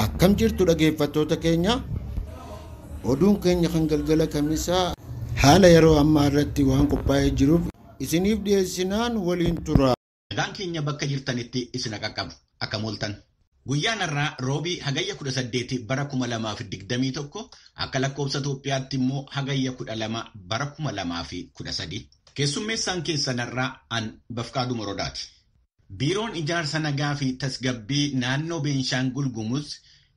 Akkam jirtu dhaggeeffattoota keenya, oduun keenya kan galgala kamisaa haala yeroo ammaa irratti waan qophaa'ee jiruuf isiniif dhiyeessinaan waliin tura. Nagaan keenya bakka jirtanitti isin qaqqabu. Akkam ooltan. Guyyaan har'aa roobii hagayya 18 bara 2021 akka lakkoofsa Itoophiyaatti immoo hagayya 12 bara 2013. Keessummeessaan keessan har'aa an Bafqaaduu Morodaati. Biiroon ijaarsa nagaa fi tasgabbii naannoo Beenshaangul Gumuz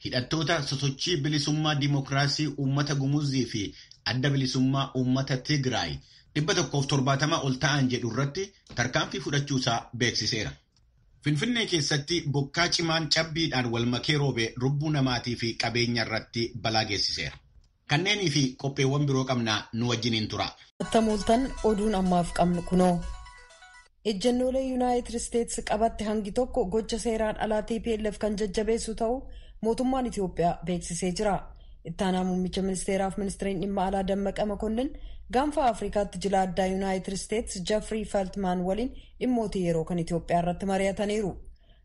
hidhattoota sosochii bilisummaa diimokiraasii uummata Gumuzii fi adda bilisummaa uummata Tigraay 170 ol ta'an jedhu irratti tarkaanfii fudhachuusaa beeksiseera. Finfinnee keessatti bokkaa cimaan cabbiidhaan walmakee roobe lubbuu namaatii fi qabeenya irratti balaa geessiseera. Kanneenii fi qopheewwan biroo qabnaa nu wajjiniin tura. Attam ooltan, oduun ammaaf qabnu kunoo. Ejjennoolee Yuunaayitid Isteetsi qabatte hangi tokko gocha seeraan alaa TPLF kan jajjabeessu ta'uu mootummaan Itoophiyaa beeksisee jira. Ittaanaa muummicha ministeeraaf ministeeriin dhimma alaa Dammaqa Makonnin gaanfa Afrikaatti jila addaa Yuunaayitid Isteetsi Jeffrey Feltman waliin dhimmoota yeroo kan Itoophiyaa irratti mari'ataniiru.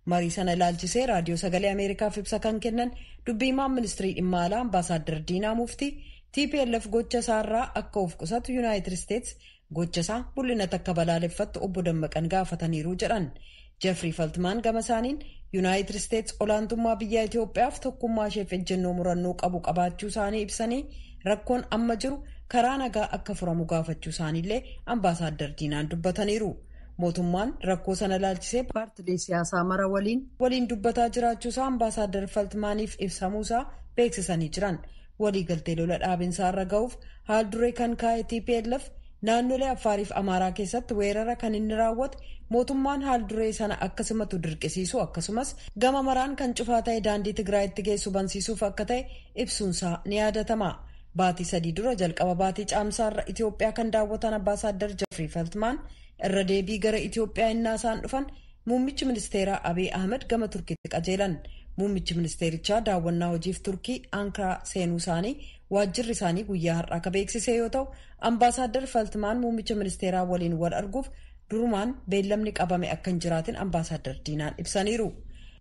Marii sana ilaalchisee Raadiyoo Sagalee Ameerikaaf ibsa kan kennan dubbii himaan ministirii dhimma alaa Ambaasaadder Diinaa Muftii, TPLF gocha isaarraa akka of qusatu Yuunaayitid Isteetsi gocha isaa mul'inatti akka balaaleffattu obbo Dammaqan gaafataniiru jedhan. Jeffrey Feltman gama isaaniin Yuunaayitid Isteetsi olaantummaa biyya Itoophiyaaf tokkummaa isheef ejjennoo murannoo qabu qabaachuu isaanii ibsanii, rakkoon amma jiru karaa nagaa akka furamu gaafachuu isaaniillee Ambaasaadder Diinaan dubbataniiru. Mootummaan rakkoo sana ilaalchisee paartilee siyaasaa mara waliin dubbataa jiraachuusaa Ambaasaadder Feltmaaniif ibsamuusaa beeksisanii jiran. Waliigaltee lola dhaabinsaa irra ga'uuf haal duree kan kaa'e TPLF naannolee Affaariif Amaaraa keessatti weerara kan inni raawwate mootummaan haal duree sana akka simatu dirqisiisu, akkasumas gama maraan kan cufaa ta'e daandii Tigraayitti geessu bansiisuuf akka ta'e ibsuunsaa ni yaadatama. Baatii 3 dura, jalqaba baatii caamsaarra, Itoophiyaa kan daawwatan Ambaasaadder Jeffrey Feltman irra deebii gara Itoophiyaa innaa isaan dhufan muummichi ministeeraa Abiy Ahmed gama Turkiitti qajeelan. Muummichi ministeerichaa daawwannaa hojiif Turkii Ankaraa seenuu isaanii waajjirri isaanii guyyaa har'aa akka beeksise yoo ta'u, Ambaasaadder Feltmaan muummicha ministeeraa waliin wal arguuf durumaan beellamni qabame akka hin jiraatin Ambaasaadder Diinaan ibsaniiru.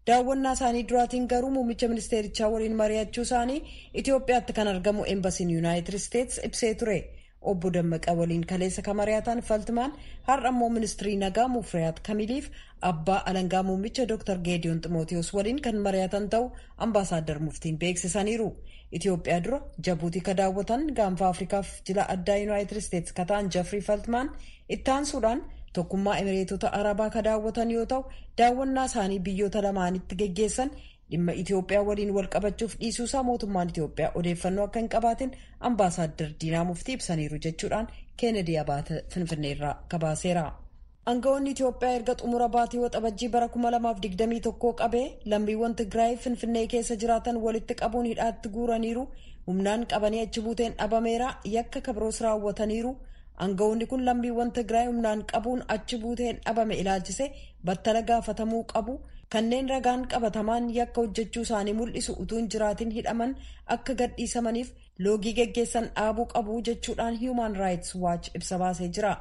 Daawwannaa isaanii duraatiin garuu muummicha ministeerichaa waliin mari'achuu isaanii Itoophiyaatti kan argamu Embasiin Yuunaayitid Isteetsi ibsee ture. Obbo Dammaqa waliin kaleessa kan mari'atan Feltmaan har'a immoo ministirii nagaa Mufriyaat Kamiliif abbaa alangaa muummicha Dr. Geediyoon Ximootiyoos waliin kan mari'atan ta'u Ambaasaadder Muftiin beeksisaniiru. Itoophiyaa dura Jabuutii ka daawwatan gaanfa Afrikaaf jila addaa Yuunaayitid Isteetsi ka ta'an Jeffrey Feltman ittaansuudhaan Tokkummaa Emireetota Arabaa ka daawwatan yoo ta'u, daawwannaa isaanii biyyoota lamaanitti geggeessan dhimma Itoophiyaa waliin wal qabachuuf dhiisuusaa mootummaan Itoophiyaa odeeffannoo akka hin qabaatin Ambaasaadder Diinaa Muftii ibsaniiru jechuudhaan Keenedi Abaate Finfinneerraa gabaaseera. Aangawoonni Itoophiyaa erga xumura baatii Waxabajjii bara 2021 qabee lammiiwwan Tigraay Finfinnee keessa jiraatan walitti qabuun hidhaatti guuraniiru, humnaan qabanii achi buuteen dhabameera, yakka kabroos raawwataniiru. Aangawoonni kun lammiiwwan Tigraay humnaan qabuun achi buuteen dhabame ilaalchise battala gaafatamuu qabu. Kanneen ragaan qabatamaan yakka hojjechuu isaanii mul'isu utuu hin jiraatin hidhaman akka gadhiisamaniif loogii geggeessan dhaabuu qabu jechuudhaan Human Rights Watch ibsa baasee jira.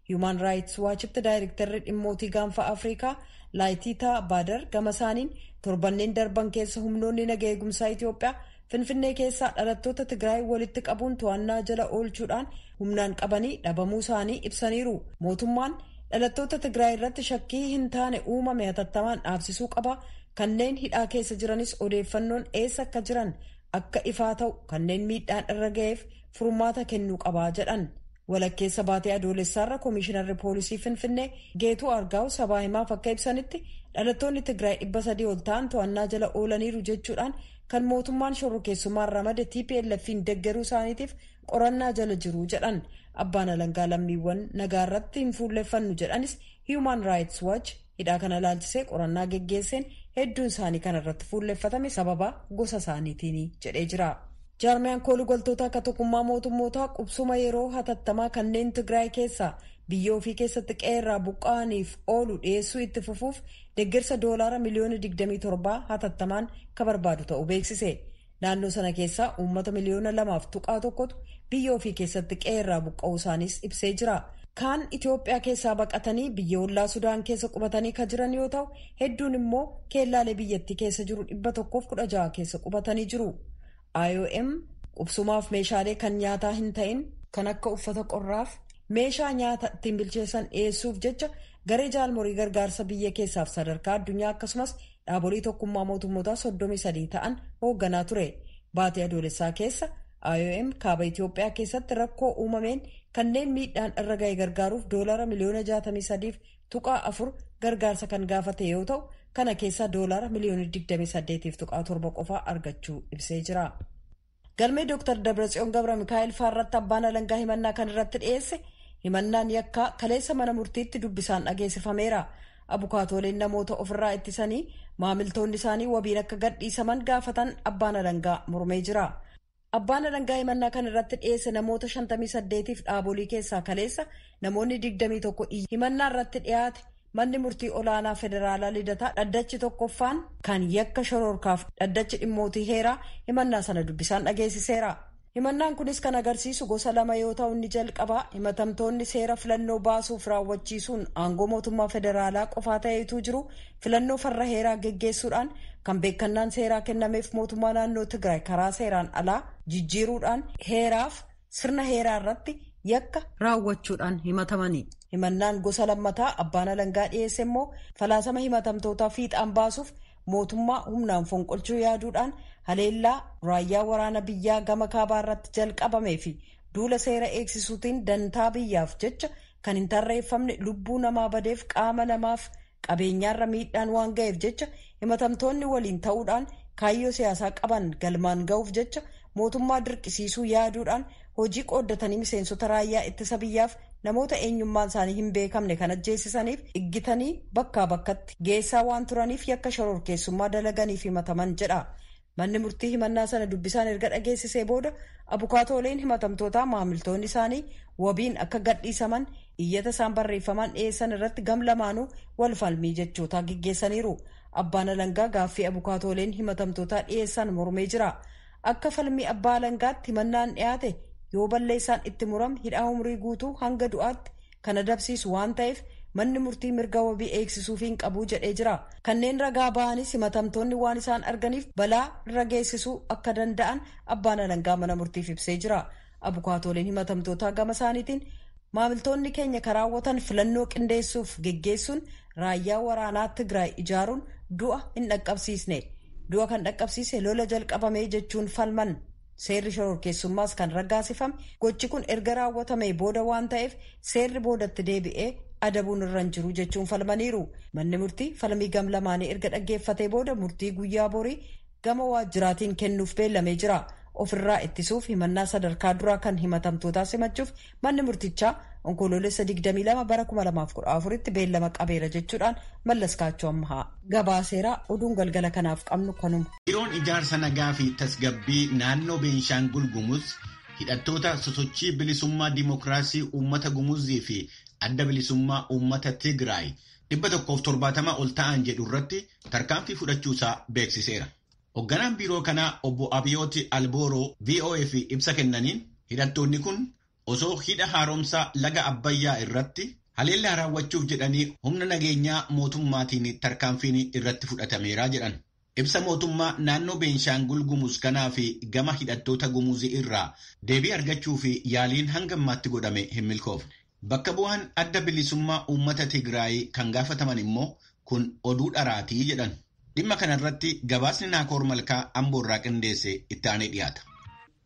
Human Rights Watchitti daayirektarri dhimmootii gaanfa Afrikaa Laayitiitaa Baadar gama isaaniin, torbanneen darban keessa humnoonni naga eegumsaa Itoophiyaa Finfinnee keessaa dhalattoota Tigraay walitti qabuun to'annaa jala oolchuudhaan humnaan qabanii dhabamuu isaanii ibsaniiru. Mootummaan dhalattoota Tigraay irratti shakkii hin taane uumame hatattamaan dhaabsisuu qaba. Kanneen hidhaa keessa jiranis odeeffannoon eessa akka jiran akka ifaa ta'u, kanneen miidhaan irra ga'eef furmaata kennuu qabaa jedhan. Walakkeessa baatee Adoolessaarra koomishinarri poolisii Finfinnee Geetuu Argaaw sabaa himaaf akka ibsanitti, dhalattoonni Tigraay 300 ol ta'an to'annaa jala oolaniiru jechuudhaan kan mootummaan shororkeessummaan ramade TPLF'n deeggaruu isaaniitiif qorannaa jala jiru jedhan. Abbaan alangaa lammiiwwan nagaa irratti hin fuulleffannu jedhanis, Human Rights Watch hidhaa kana ilaalchisee qorannaa geggeesseen hedduun isaanii kan irratti fuulleffatame sababa gosa isaaniitiin jedhee jira. Jaarmiyaan kooluu galtoota akka tokkummaa mootummootaa qubsuma yeroo hatattamaa kanneen Tigraay keessaa biyya ofii keessatti qe'eerraa buqqa'aniif oolu dhiyeessuu itti fufuuf deeggarsa doolaara miliyoona 27 hatattamaan ka barbaadu ta'uu beeksise. Naannoo sana keessaa uummata miliyoona 2.1tu biyya ofii keessatti qe'eerraa buqqa'uu isaaniis ibsee jira. Kaan Itoophiyaa keessaa baqatanii biyya ollaa Sudaan keessa qubatanii kan jiran yoo ta'u, hedduun immoo keellaalee biyyattii keessa jiru 116 keessa qubatanii jiru. IOM qubsumaaf meeshaalee kan nyaataa hin ta'in kan akka uffata qorraaf meeshaa nyaata ittiin bilcheessan dhiyeessuuf jecha garee jaalmorii gargaarsa biyya keessaaf sadarkaa addunyaa akkasumas dhaabolee tokkummaa mootummootaa 33 ta'an hoogganaa ture. Baatii adoolessaa keessa IOM kaaba Itoophiyaa keessatti rakkoo uumameen kanneen miidhaan irra ga'e gargaaruuf doolara miliyoona 63.4 gargaarsa kan gaafate yoo ta'u, kana keessaa doolara miliyoona 28.7 qofaa argachuu ibsee jira. Galmee Dr. Dabratsiyoon Gabra Mikaa'el Faarratti abbaan alangaa himannaa kan irratti dhiyeesse himannaan yakkaa kaleessa mana murtiitti dubbisaan dhageessifameera. Abukaatooleen namoota ofirraa ittisanii maamiltoonni isaanii wabiin akka gadhiisaman gaafatan abbaan alangaa mormee jira. Abbaan alangaa himannaa kan irratti dhiyeesse namoota 58f dhaabolii keessaa kaleessa namoonni 21 himannaa irratti dhiyaate manni murtii olaanaa federaalaa lidataa dhaddachi tokkoffaan kan yakka shororkaaf dhaddachi dhimmootii heeraa himannaa sana dubbisaan dhageessiseera. Himannaan kunis kan agarsiisu gosa lama yoo ta'u, inni jalqabaa himatamtoonni seera filannoo baasuuf raawwachiisuun aangoo mootummaa federaalaa qofaa ta'eetu jiru filannoo farra heeraa geggeessuudhaan kan beekannaan seeraa kennameef mootummaa naannoo Tigraay karaa seeraan alaa jijjiiruudhaan heeraaf sirna heeraa irratti yakka raawwachuudhaan himatamani. Himannaan gosa lammataa abbaan alangaa dhiyeesse immoo falaasama himatamtootaa fiixaan baasuuf mootummaa humnaan fonqolchuu yaaduudhaan haleellaa raayyaa waraana biyyaa gama kaabaa irratti jalqabamee fi duula seera eegsisuutiin dantaa biyyaaf jecha kan hin tarreeffamne lubbuu namaa badeef qaama namaaf qabeenyaarra miidhaan waan ga'eef jecha himatamtoonni waliin ta'uudhaan kaayyoo siyaasaa qaban galmaan ga'uuf jecha mootummaa dirqisiisuu yaaduudhaan hojii qooddatanii miseensota raayyaa ittisa biyyaaf namoota eenyummaan isaanii hin beekamne kan ajjeesisaniif iggitanii bakkaa bakkatti geessaa waan turaniif yakka shororkeessummaa dalaganiif himataman jedha. Manni murtii himannaa sana dubbisaan erga dhageessisee booda abukaatooleen himatamtootaa maamiltoonni isaanii wabiin akka gadhiisaman iyyata isaan barreeffamaan dhiyeessan irratti gam lamaanuu wal falmii jechootaa geggeessaniiru. Abbaan alangaa gaaffii abukaatooleen himatamtootaa dhiyeessan mormee jira. Akka falmii abbaa alangaatti himannaan dhiyaate yoo balleessaan itti murame hidhaa umrii guutuu hanga du'aatti kan adabsiisu waan ta'eef manni murtii mirga wabii eegsisuuf hin qabu jedhee jira. Kanneen ragaa ba'anis himatamtoonni waan isaan arganiif balaa irra geessisuu akka danda'an abbaan alangaa mana murtiif ibsee jira. Abukaatooleen himatamtootaa gama isaaniitiin maamiltoonni keenya karaawwatan filannoo qindeessuuf geggeessuun raayyaa waraanaa Tigraay ijaaruun du'a hin dhaqqabsiisne. Du'a kan dhaqqabsiise lola jalqabame jechuun falman. Seerri shororkeessummaas kan raggaasifame gochi kun erga raawwatamee booda waan ta'eef seerri boodatti deebi'ee adabuun irra hin jiru jechuun falmaniiru. Manni murtii falmii gam lamaanii erga dhaggeeffatee booda murtii guyyaa borii gama waajjiraatiin kennuuf beellamee jira. Ofirraa ittisuuf himannaa sadarkaa duraa kan himatamtootaa simachuuf manni murtichaa onkoloolessa 22 bara 2014tti beellama qabeera jechuudhaan Mallas Kaachoo Ammahaa gabaaseeraa. Oduun galgala kanaaf qabnu kanuma. Biiroon ijaarsa nagaa fi tasgabbii naannoo Beenshaangul Gumuz hidhattoota sosochii bilisummaa dimookiraasii uummata Gumuzii fi adda bilisummaa uummata Tigraay 170 ol ta'an jedhu irratti tarkaanfii fudhachuusaa beeksiseera. Hoogganaan biiroo kanaa obbo Abiyooti Albooroo VOA fi ibsa kennaniin hidhattoonni kun osoo hidha haaromsaa laga Abbayyaa irratti haleellaa raawwachuuf jedhanii humna nageenyaa mootummaatiin tarkaanfiin irratti fudhatameera jedhan. Ibsa mootummaa naannoo Beenshaangul Gumuz kanaa fi gama hidhattoota Gumuzii irraa deebii argachuu fi yaaliin hanga ammaatti godhame hin milkoofne. Bakka bu'aan adda bilisummaa uummata Tigraay kan gaafataman immoo kun oduu dharaatii jedhan. Dhimma kanarratti gabaasni Naakoor Malkaa Amboorraa qindeesse itti aanee dhiyaata.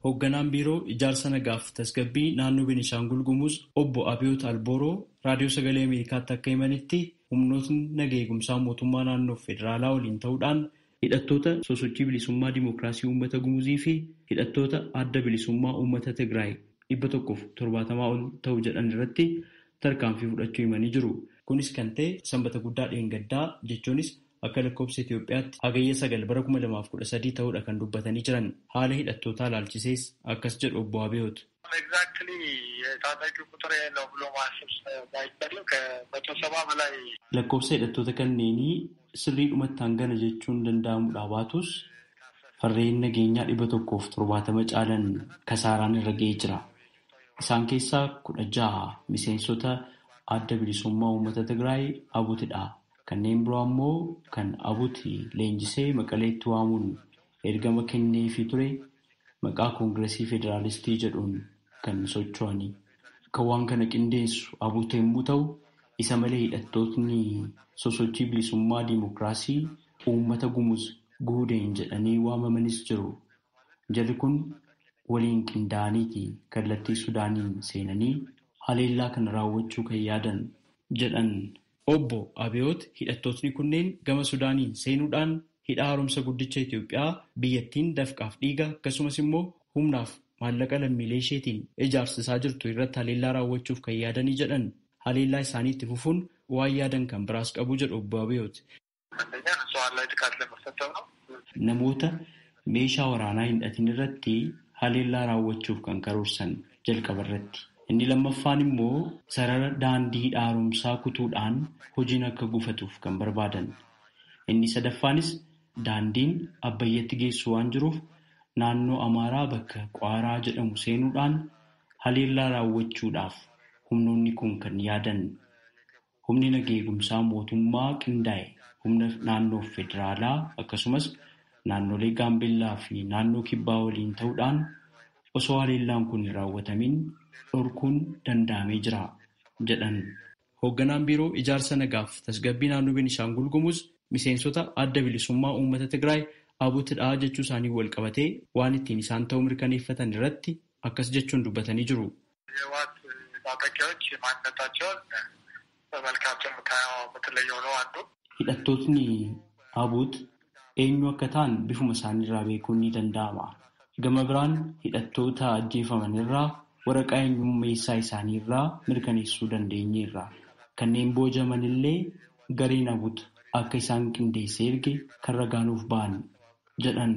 Hoogganaan biiroo ijaarsa nagaaf tasgabbii naannoo Beenishaangul Gumuz obbo Abiyoot Albooroo raadiyoo sagalee Ameerikaatti akka himanitti humnootni naga eegumsaa mootummaa naannoo federaalaa waliin ta'uudhaan hidhattoota sosochii bilisummaa dimookiraasii uummata Gumuzii fi hidhattoota adda bilisummaa uummata Tigraay 170 ol ta'u jedhan irratti tarkaanfii fudhachuu himanii jiru. Kunis kan ta'e sanbata guddaa dheengaddaa jechuunis akka lakkoofsa Itoophiyaatti hagayya 9 bara 2013 ta'uudha kan dubbatanii jiran. Haala hidhattootaa ilaalchisees akkas jedhu obbo Abiyoot. ኤግዛክትሊ የታጣቂ ቁጥር ነው ብሎ ማሰብ ባይቻልም ከ170 በላይ Lakkoofsa hidhattoota kanneenii sirriidhumatti hangana jechuun danda'amudha baatus farreen nageenyaa 170 caalan kasaaraan irra ga'ee jira. Isaan keessaa 16 miseensota adda bilisummaa uummata Tigraay Abutidha. Kanneen biroo ammoo kan Abuti leenjisee Maqaleetti waamuun ergama kenneefii ture maqaa Koongireesii Federaalistii jedhuun kan socho'ani. Kan waan kana qindeessu Abut yommuu ta'u, isa malee hidhattootni sosochii bilisummaa diimokiraasii uummata Gumuz Guudeen jedhanii waamamanis jiru. Jarri kun waliin qindaa'aniiti kallattii Sudaaniin seenanii haleellaa kana raawwachuu kan yaadan jedhan. Obbo Abiyoot hidhattootni kunneen gama Sudaaniin seenuudhaan hidha haaromsa guddicha Itoophiyaa biyyattiin dafqaaf dhiiga akkasumas immoo humnaaf maallaqa lammiilee isheetiin ijaarsisaa jirtu irratti haleellaa raawwachuuf kan yaadanii jedhan. Haleellaa isaanii itti fufuun waan yaadan kan biraas qabu jedhu obbo Abiyoot. አንደኛ ንጹሐን ላይ ጥቃት ለመፈጸም ነው። Namoota meeshaa waraanaa hin hidhatin irratti haleellaa raawwachuuf kan karoorsan jalqaba irratti. Inni lammaffaan immoo sarara daandii hidha haaromsaa kutuudhaan hojiin akka gufatuuf kan barbaadan. Inni sadaffaanis daandiin Abbayyatti geessu waan jiruuf naannoo Amaaraa bakka Qaaraa jedhamu seenuudhaan haleellaa raawwachuudhaaf humnoonni kun kan yaadan. Humni nageegumsaa mootummaa qindaa'e humna naannoo federaalaa akkasumas naannolee Gaambellaa fi naannoo Kibbaa waliin ta'uudhaan osoo haleellaan kun hin raawwatamin dhorkuun danda'amee jira jedhan. Hoogganaan biiroo ijaarsa nagaaf tasgabbii naannoo Beenishaangul Gumuz miseensota adda bilisummaa uummata Tigraay Abutidhaa jechuu isaanii wal qabatee waan ittiin isaan ta'uu mirkaneeffatan irratti akkas jechuun dubbatanii jiru. የህወሓት ታጣቂዎች ማንነታቸውን በመልካቸው የምትለየው ነው አንዱ። Hidhattootni Abut eenyu akka ta'an bifuma isaaniirraa beekuun ni danda'ama. Gama biraan hidhattoota ajjeefaman irraa waraqaa eenyummeessaa isaaniirraa mirkaneessuu dandeenyeerra. Kanneen boojaman illee gareen Abut akka isaan qindeessee erge kan ragaanuuf ba'an jedhan.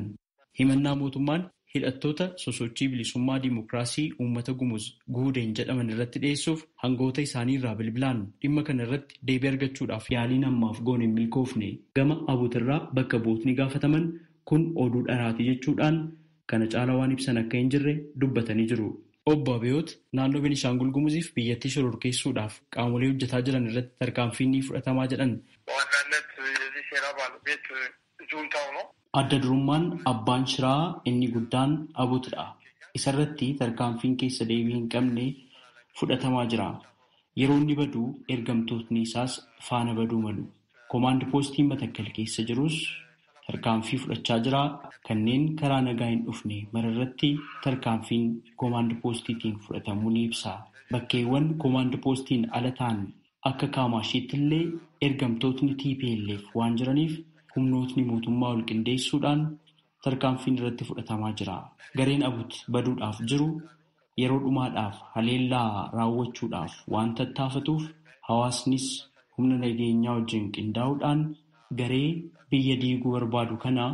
Himannaa mootummaan hidhattoota sosochii bilisummaa diimokiraasii uummata Gumuz Guudeen jedhaman irratti dhiyeessuuf hangoota isaanii irraa bilbilaan dhimma kana irratti deebii argachuudhaaf yaaliin ammaaf goone hin milkoofne. Gama Abutirraa bakka buutni gaafataman kun oduu dharaati jechuudhaan kana caala waan ibsan akka hin jirre dubbatanii jiru. Obbo Abiyoot naannoo Beenishaangul Gumuziif biyyattii shororkeessuudhaaf qaamolee hojjetaa jiran irratti tarkaanfiin ni fudhatamaa jedhan. በዋናነት የዚህ ሴራ ባለቤት ጁንታው ነው። Adda durummaan abbaan shiraa inni guddaan Abutidha. Isarratti tarkaanfiin keessa deebii hin qabne fudhatamaa jira. Yeroo inni badu ergamtootni isaas faana baduu malu. Komaand poostiin Matakkal keessa jirus tarkaanfii fudhachaa jira. Kanneen karaa nagaa hin dhufne mararratti tarkaanfiin komaand poostiitiin fudhatamuu ni ibsa. Bakkeewwan komaand poostiin ala ta'an akka Kaamaashiitti illee ergamtootni TPLF waan jiraniif humnootni mootummaa wal qindeessuudhaan tarkaanfiin irratti fudhatamaa jira. Gareen Abut baduudhaaf jiru yeroo dhumaadhaaf haleellaa raawwachuudhaaf waan tattaafatuuf hawaasnis humna nageenyaa wajjin qindaa'uudhaan garee biyya diiguu barbaadu kana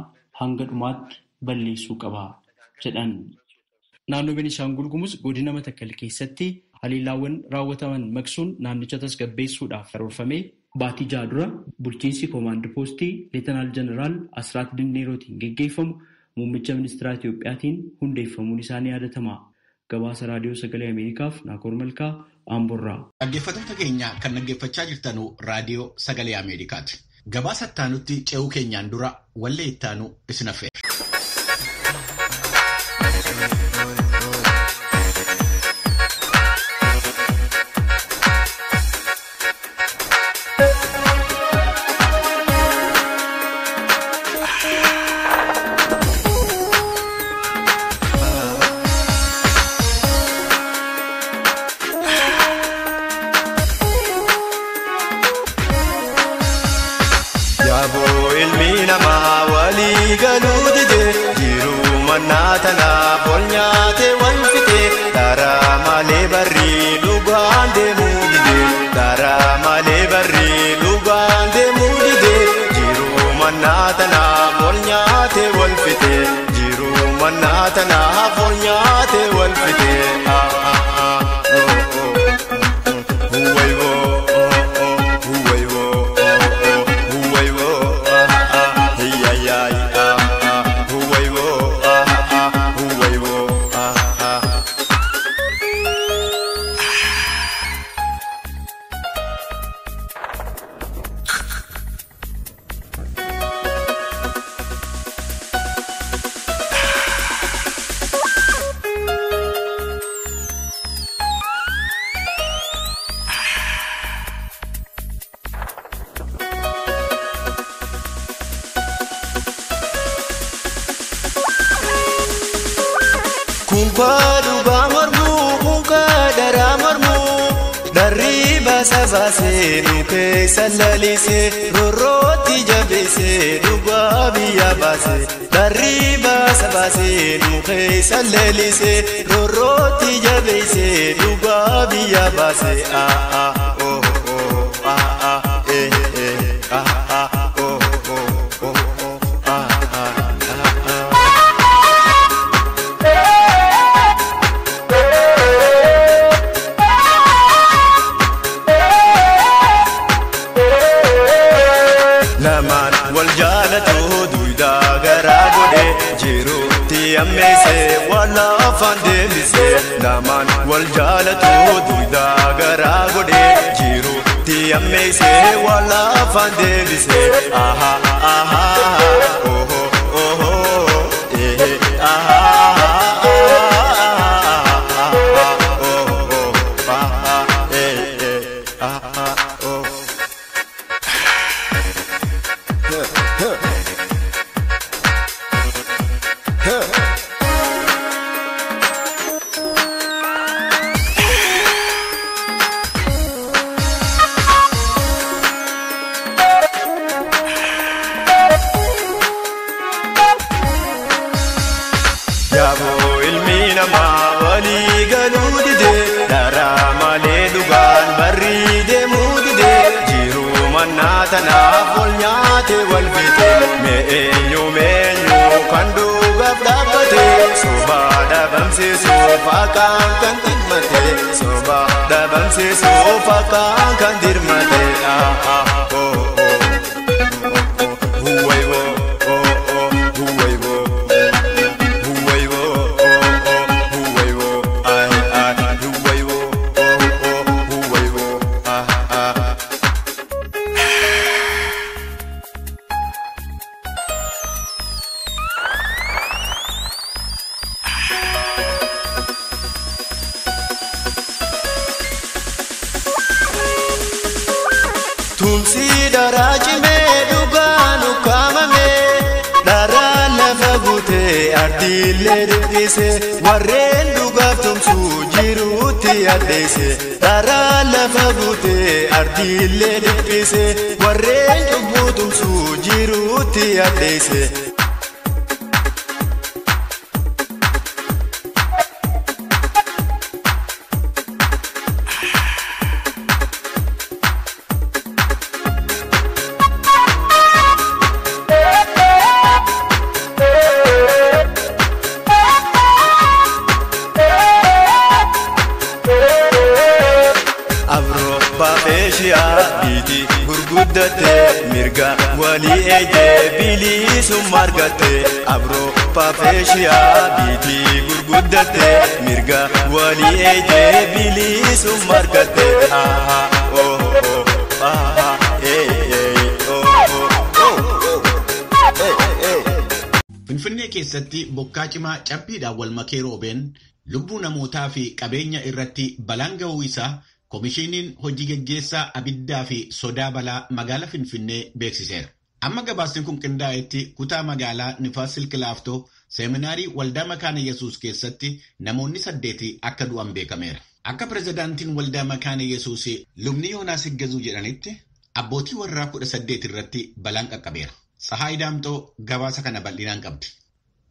hanga dhumaatti balleessuu qaba jedhan. Naannoo Beenishaangul Gumuz godina Matakkal keessatti haleellaawwan raawwataman maqsuun naannicha tasgabbeessuudhaaf karoorfamee baatii ja'a dura bulchiinsi koomaand poostii Leetanaal Jeneraal Asraat Dinneerootiin geggeeffamu muummicha ministeera Itoophiyaatiin hundeeffamuun isaanii yaadatama. Gabaasa Raadiyoo Sagalee Ameerikaaf Naakoor Malkaa Amborraa. Dhaggeeffattoota keenya kan dhaggeeffachaa jirtanu Raadiyoo Sagalee Ameerikaati. Gabaasa ittaanutti ce'uu keenyaan dura wallee ittaanu isin affeera. Yaaboo ilmi namaa walii galuu dide jiruu mannaa tanaaf ol nyaatee wal fixe karaa malee barri dhugaan deemuu dide karaa malee barri dhugaan deemuu dide jiruu mannaa tanaaf ol nyaate wal fite. Baasee nu keessa lalisee rorrootti jabeessee dhugaa biyya baasee darrii baasa baasee nu keessa lalisee rorrootti jabeessee dhugaa biyya baasee ah oh oh ah eh eh ah oh oh oh ah ah. Walaafaan deebisee lamaan wal jaalatu duudaa garaa godhee jiruutti ammeessee walaafaan deebisee aha aha oho oho eh aha oho aha eh aha oh. Tanaaf ol nyaate wal fite mee eenyu kan dhugaaf dhaabbate sobaa dhabamsiisuuf akkaan kan dirmate sobaa dhabamsiisuuf akkaan kan dirmate ah ah oh oh huwai wo oh oh huwai wo huwai wo oh oh huwai wo ai ai huwai wo oh oh huwai wo ah ah. Warreen dhugaaf tumsuu jiruutti addeesse dharaa lafa guutee ardiilee dhiphise warreen cubbuu tumsuu jiruutti addeesse. Mirga walii eegee bilisummaa argatte Awurooppaa fi Eeshiyaa biitii gurguddatte mirga walii eegee bilisummaa argatte ah oh oh ah eh eh oh oh eh eh. Finfinnee keessatti bokkaa cimaa cabbiidhaan wal makee roobeen lubbuu namootaa fi qabeenya irratti balaan ga'uu isaa Komishiiniin hojii geggeessaa abiddaa fi sodaa balaa magaalaa Finfinnee beeksiseera. Amma gabaasni kun qindaa'etti kutaa magaalaa Nifaas Silkilaaftoo seeminaarii Waldaa Makaana Yesuus keessatti namoonni 8 akka du'an beekameera. Akka pirezidaantiin Waldaa Makaana Yesuus Lubni Yoonaas Higgazuu jedhanitti abbootii warraa 18 irratti balaan qaqqabeera. Tsahaay Daamxoo gabaasa kana bal'inaan qabdi.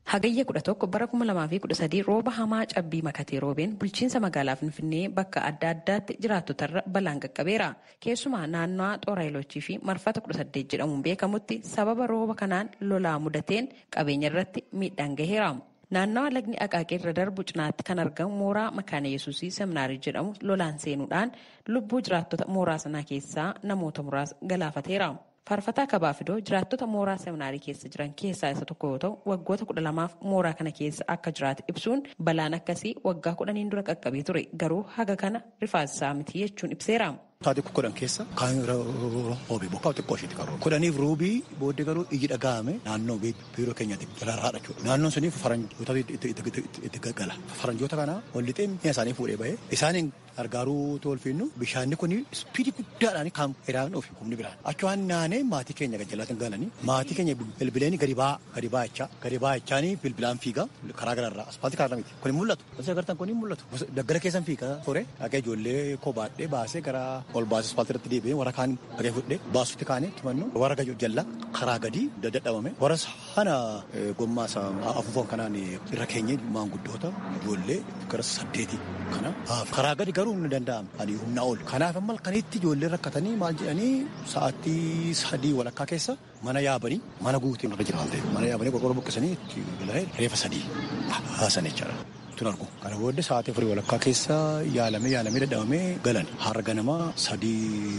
Hagayya 11 bara 2013 rooba hamaa cabbii makatee roobeen bulchiinsa magaalaa Finfinnee bakka adda addaatti jiraattotarra balaan qaqqabeera. Keessumaa naannoo Xooraayiloochii fi Marfata 18 jedhamuun beekamutti sababa rooba kanaan lolaa mudateen qabeenya irratti miidhaan gaheera. Naannawa lagni Aqaaqii irra darbu cinaatti kan argamu mooraa Makaana Yesuusii Seminaarii jedhamu lolaan seenuudhaan lubbuu jiraattota mooraa sanaa keessaa namoota muraasa galaafateera. Faarfataa Kabaafidoo jiraattota mooraa seminaarii keessa jiran keessaa isa tokko yoo ta'u, waggoota 12f mooraa kana keessa akka jiraate ibsuun balaan akkasii waggaa 10n dura qaqqabee ture, garuu haga kana rifaasisaa miti jechuun ibseera. Taatee 10 keessa kan roobee bokkaa xiqqoo isheetti kan roobe. 10f roobii booddee garuu iji dhaga'ame naannoo biiroo keenyaatti rarraadha jechuudha. Naannoon suniif faranjoota itti gala. Faranjoota kana ol lixee mi'a isaanii fuudhee bahee isaaniin gargaaruu tolfiinnu bishaanni kun ispiidii guddaadhaan kan iraan dhufe humni biraan. Achi waan naanee maatii keenya gajjallaatiin galanii maatii keenya bilbileen gadi baay'achaa gadi baay'achaanii bilbilaan fiigaa karaa gararraa aspaaltii karaa miti. Kun hin mul'atu. Wanti agartan kun hin mul'atu. Daggala keessan fiigaa ture dhaqee ijoollee koo baadhee baasee gara ol baasee aspaaltii irratti deebi'ee warra kaan dhaqee fudhee baasutti kaanee tumannu warra jallaa karaa gadi dadhabame warra sana gommaa afuufan kanaan irra keenye maanguddoota ijoollee gara 8 kana karaa gadi garuu humna danda'ame ani humna ol kanaaf amma kanitti ijoollee rakkatanii maal jedhanii sa'aatii 3:15 keessa mana yaabanii mana guutuu irra jira waan ta'eef mana yaabanii qorqorroo buqqisanii itti galanii reefa 3 haasan jechaadha. Tun argu. Kana booddee sa'aatii 4:15 keessa yaalamee dadhabamee galan. Har'a ganama 3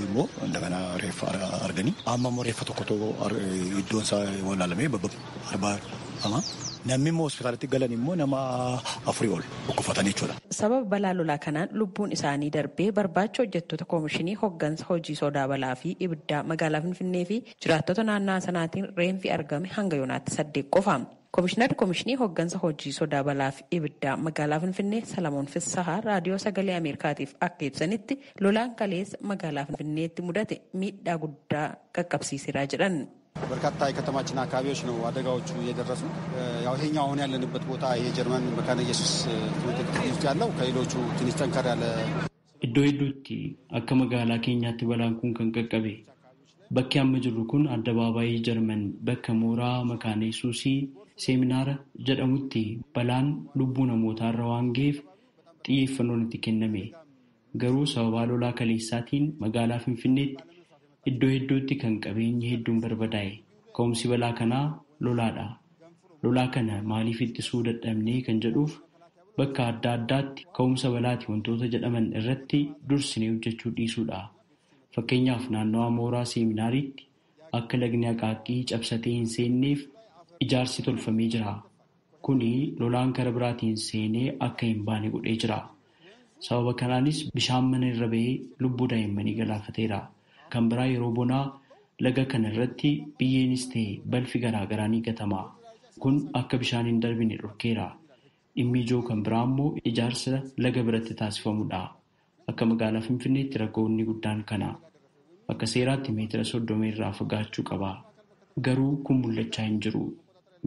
immoo daganaa reeffa arganii. Amma immoo reeffa tokkotu iddoon isaa wallaalamee barbaadama. Namni immoo hospitaalatti galan immoo nama 4 ol dhukkubfatanii jechuudha. Sababa balaa lolaa kanaan lubbuun isaanii darbee barbaacha hojjettoota koomishinii hoggansa hojii sodaa balaa fi ibiddaa magaalaa Finfinnee fi jiraattota naannawaa sanaatiin reenfi argame hanga yoonaatti 8 qofa. Koomishinarri Koomishinii Hoggansa Hojii Sodaa Balaa fi Ibiddaa Magaalaa Finfinnee Salamoon Fissahaa Raadiyoo Sagalee Ameerikaatiif akka ibsanitti lolaan kaleessa magaalaa Finfinneetti mudate miidhaa guddaa qaqqabsiiseera jedhan. በርካታ የከተማችን አካባቢዎች ነው አደጋዎቹ እየደረሱት። ያው ይሄኛው አሁን ያለንበት ቦታ የጀርመን መካነ ኢየሱስ ትምህርት ቤት ውስጥ ያለው ከሌሎቹ ትንሽ ጠንከር ያለ Iddoo hedduutti akka magaalaa keenyaatti balaan kun kan qaqqabe. Bakki amma jirru kun addabaabaayii Jarman bakka mooraa Makaana Yesuusii Seeminaara jedhamutti balaan lubbuu namootaa irra waan ga'eef xiyyeeffannoon itti kenname. Garuu sababaa lolaa kaleessaatiin magaalaa Finfinneetti iddoo hedduutti kan qabeenyi hedduun barbadaa'e. Ka'umsi balaa kanaa lolaadha. Lolaa kana maaliif ittisuu dadhabnee kan jedhuuf bakka adda addaatti ka'umsa balaati wantoota jedhaman irratti dursinee hojjechuu dhiisuudha. Fakkeenyaaf naannawaa mooraa seeminaariitti akka lagni Aqaaqii cabsatee hin seenneef ijaarsi tolfamee jira. Kuni lolaan kara biraatiin seenee akka hin baane godhee jira. Sababa kanaanis bishaan mana irra bahee lubbuu daa'immanii galaafateera. Kan biraa yeroo bonaa laga kana irratti biyyeenis ta'e balfi garaagaraa ni gatama. Kun akka bishaan hin darbine dhorkeera. Dhimmi ijoo kan biraa immoo ijaarsa laga biratti taasifamudha. Akka magaalaa Finfinneetti rakkoonni guddaan kana. Akka seeraatti meetira 30 irraa fagaachuu qaba. Garuu kun mul'achaa hin jiru.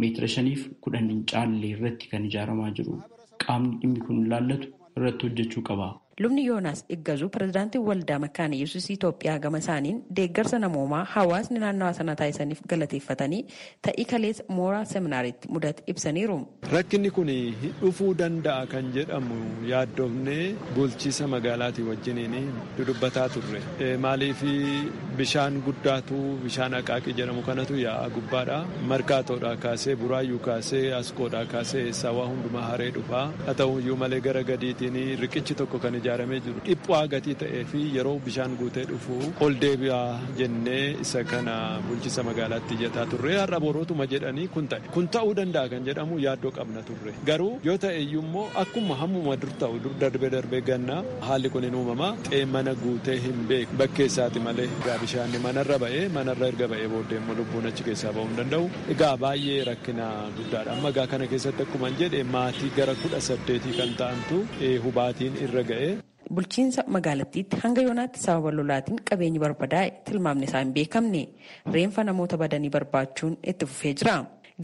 Meetira 5 fi 10 hin caalle irratti kan ijaaramaa jiru. Qaamni dhimmi kun ilaallatu irratti hojjechuu qaba. Lubni Yoonaas Iggazuu pirezidaantii Waldaa Makaana Yesuus Itoophiyaa gama isaaniin deeggarsa namoomaa hawaasni naannawaa sana taasisaniif galateeffatanii ta'ii kaleessa mooraa seminaariitti mudate ibsaniiru. Rakkinni kun dhufuu danda'a kan jedhamu yaaddoofnee bulchiisa magaalaatii wajjiniin dudubbataa turre. Maaliif bishaan guddaatu bishaan Aqaaqii jedhamu kanatu yaa'a gubbaadha. Markaatoodhaa kaasee Buraayyuu kaasee Askoodhaa kaasee eessaa waa hundumaa haree dhufaa. Haa ta'uyyuu malee gara gadiitiin riqichi tokko kan ijaaramee jiru dhiphaa gatii ta'ee fi yeroo bishaan guutee dhufu ol deebi'aa jennee isa kana bulchiisa magaalaatti iyyataa turre. Har'a borootuma jedhanii kun ta'e kun ta'uu danda'a kan jedhamu yaaddoo qabna turre. Garuu yoo ta'e iyyuu immoo akkuma hammuma dur ta'u dur darbee darbee ganna haalli kun hin uumama. Xee mana guutee hin beeku bakkee isaati malee egaa bishaan manarra ba'ee manarra erga ba'ee booddee immoo lubbuun achi keessaa ba'uu hin danda'u. Egaa baay'ee rakkina guddaadha. Amma egaa kana keessatti akkuma jedhe maatii gara 18 kan ta'antu hubaatiin irra ga'e. Bulchiinsa magaalattiitti hanga yoonaatti sababa lolaatiin qabeenyi barbadaa'e tilmaamni isaa hin beekamne reenfa namoota badanii barbaachuun itti fufee jira.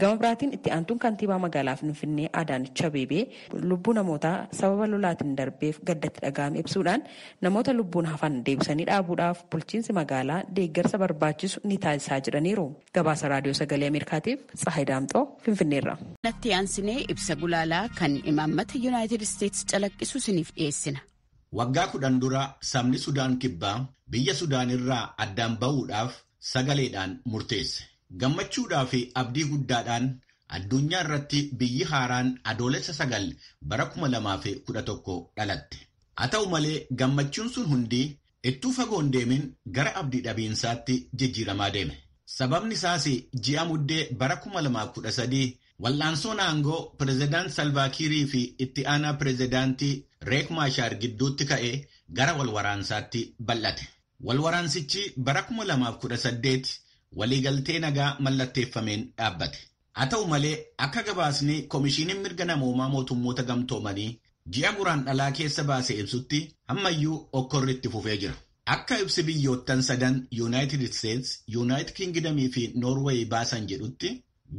Gama biraatiin itti aantuun kantiibaa magaalaa Finfinnee Adaanech Abeebee lubbuu namootaa sababa lolaatiin darbeef gaddatti dhaga'ame ibsuudhaan namoota lubbuun hafan deebisanii dhaabuudhaaf bulchiinsi magaalaa deeggarsa barbaachisu ni taasisaa jedhaniiru. Gabaasa Raadiyoo Sagalee Ameerikaatiif Tsahaay Daamxoo Finfinneerra. Natti aansinee ibsa gulaalaa kan imaammata Yuunaayitid Isteetsi calaqqisu isiniif dhiyeessina. Waggaa 10 dura sabni Sudaan Kibbaa biyya Sudaan irraa addaan ba'uudhaaf sagaleedhaan murteesse. Gammachuudhaa fi abdii guddaadhaan addunyaa irratti biyyi haaraan Adoolessa 9 bara 2011 dhalatte. Haa ta'u malee gammachuun sun hundi ittuu fagoon deemin gara abdii dhabiinsaatti jijjiiramaa deeme. Sababni isaas ji'a Muddee bara 2013 wal'aansoon aangoo pirezidaant Salvaakiirii fi itti aanaa pirezidaantii Reek Maashaar gidduutti ka'ee gara walwaraansaatti bal'ate. Walwaraansichi bara 2018 waliigaltee nagaa mallatteeffameen dhaabbate. Haa ta'u malee akka gabaasni Komishiiniin Mirga Namoomaa Mootummoota Gamtoomanii ji'a Guraandhalaa keessa baase ibsutti ammayyuu okkorri itti fufee jira. Akka ibsi biyyoottan sadan Yuunaayitid Isteets, Yuunaayitid Kingdamii fi Noorweey baasan jedhutti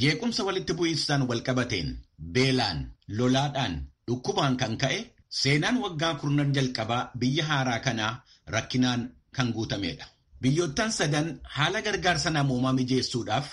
jeequmsa walitti bu'iinsaan walqabateen beelaan, lolaadhaan, dhukkubaan kan ka'e seenaan waggaa kurnan jalqabaa biyya haaraa kanaa rakkinaan kan guutamedha. Biyyoottan sadan haala gargaarsa namoomaa mijeessuudhaaf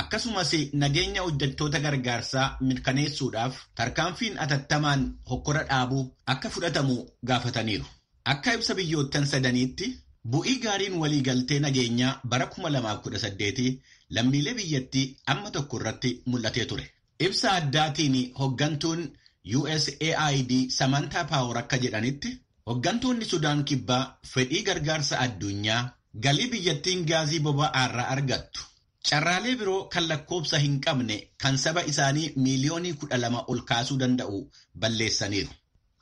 akkasumas nageenya hojjettoota gargaarsaa mirkaneessuudhaaf tarkaanfiin atattamaan hokkora dhaabuu akka fudhatamu gaafataniiru. Akka ibsa biyyoottan sadaniitti bu'ii gaariin waliigaltee nageenyaa bara 2018 lammiilee biyyattii amma tokko irratti mul'atee ture. Ibsa addaatiin hoggantuun USAID Samantaa Paawar akka jedhanitti hoggantoonni Sudaan Kibbaa fedhii gargaarsa addunyaa galii biyyattiin gaazii boba'aarraa argattu. Carraalee biroo kan lakkoobsa hin qabne kan saba isaanii miiliyoonii 12 ol kaasuu danda'u balleessaniiru.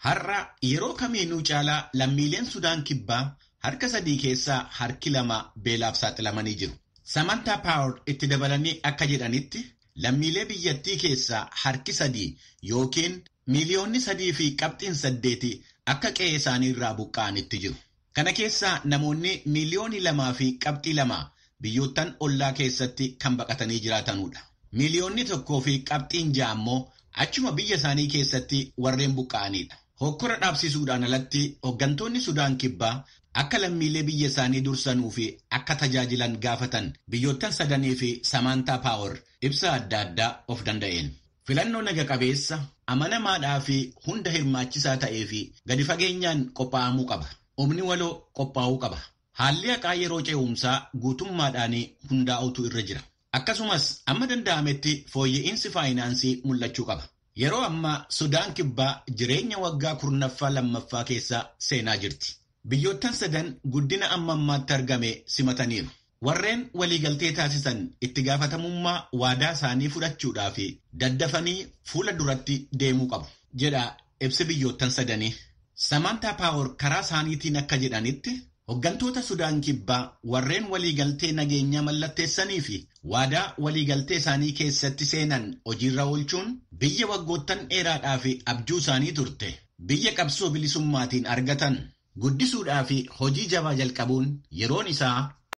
Har'a yeroo kamiinuu caalaa lammiileen Sudaan Kibbaa harka sadii keessaa harki lama beelaaf saaxilamanii jiru. Samantaa Paawar itti dabalanii akka jedhanitti lammiilee biyyattii keessaa harki sadii yookiin miiliyoonni 3.8 akka qe'ee isaanii irraa buqqa'anitti jiru. Kana keessaa namoonni miiliyoonii 2.2 biyyoottan ollaa keessatti kan baqatanii jiraatanudha. Miiliyoonni 1.6 ammoo achuma biyya isaanii keessatti warreen buqqa'anidha. Hokkora dhaabsisuudhaan alatti hoggantoonni Sudaan Kibbaa akka lammiilee biyya isaanii dursanuu fi akka tajaajilan gaafatan biyyoottan sadanii fi Samantaa Paawar ibsa adda addaa of danda'een. Filannoo naga qabeessa amanamaadhaa fi hunda hirmaachisaa ta'ee fi gadi fageenyaan qophaa'amuu qaba. Humni waloo qophaa'uu qaba. Haalli haqaa yeroo ce'umsaa guutummaadhaan hundaa'utu irra jira. Akkasumas amma danda'ametti fooyya'insi faayinaansii mul'achuu qaba. Yeroo ammaa Sudaan Kibbaa jireenya waggaa kurnaffaa lammaffaa keessa seenaa jirti. Biyyoottan sadan guddina amma ammaatti argame simataniiru. Warreen waliigaltee taasisan itti gaafatamummaa waadaa isaanii fudhachuudhaa fi daddafanii fuula duratti deemuu qabu, jedha ibsi biyyoottan sadanii. Samantaa Paawar karaa isaaniitiin akka jedhanitti hoggantoota Sudaan Kibbaa warreen waliigaltee nageenyaa mallatteessanii fi waadaa waliigaltee isaanii keessatti seenan hojiirra oolchuun biyya waggoottan dheeraadhaa fi abjuu isaanii turte biyya qabsoo bilisummaatiin argatan guddisuudhaa fi hojii jabaa jalqabuun yeroon isaa